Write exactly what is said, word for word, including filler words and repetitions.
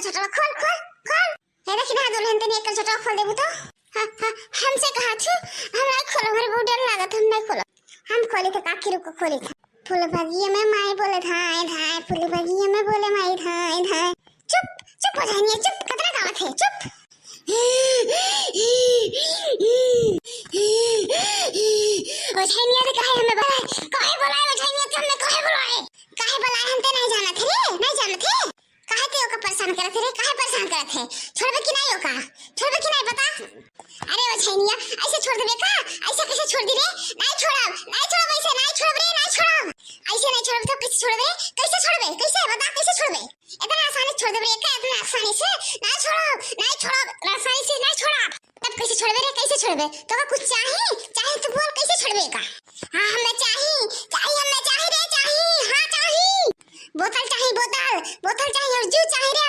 छोटवा खोल, खोल, खोल। हे देखी ना दुल्हन, तनी एकर छोटवा खोल देबू तो। हाँ, हाँ, हमसे कहा छु, हम नहीं खोलो, हमरे बहुत डर लागत, हम नहीं खोलो। हम खोली थे, काकी रुको, खोली थे। फूल बगिया में माई बोले धाए धाए, फूल बगिया में बोले माई धाए धाए। चुप, चुप हो झैनिया, चुप, कतना गावत है, चुप। ओ झैनिया रे, काहे हमें बोलाए, काहे बोलाए ओ झैनिया, तू हमें काहे बोलाए? काहे बोलाए हम ते नहीं जानत है रे, नहीं जानत है। काहे ते ओका परेशान करत है रे, काहे परेशान करत है? छोड़बे कि नहीं ओका, छोड़बे कि नहीं बता? अरे ओ झैनिया, ऐसे छोड़ देबे का? ऐसे कैसे छोड़ दी रे? नहीं छोड़ब, नहीं छोड़ब, ऐसे नहीं छोड़ब रे, नहीं छोड़ब। ऐसे नहीं छोड़ब तो कैसे छोड़बे? कैसे छोड़बे? कैसे बता, कैसे छोड़बे? इतना आसानी से छोड़ देबे का? इतना आसानी से नहीं छोड़ब, नहीं छोड़ब, इतना आसानी से नहीं छोड़ब। तब कैसे छोड़बे रे, कैसे छोड़बे? तोका कुछ चाही? चाही तो बोल, कैसे छोड़बे का? हाँ, हमें चाही, चाही, हमें चाही रे, चाही, हाँ, चाही। बोतल चाही, बोतल, बोतल चाही और जूस चाही रे,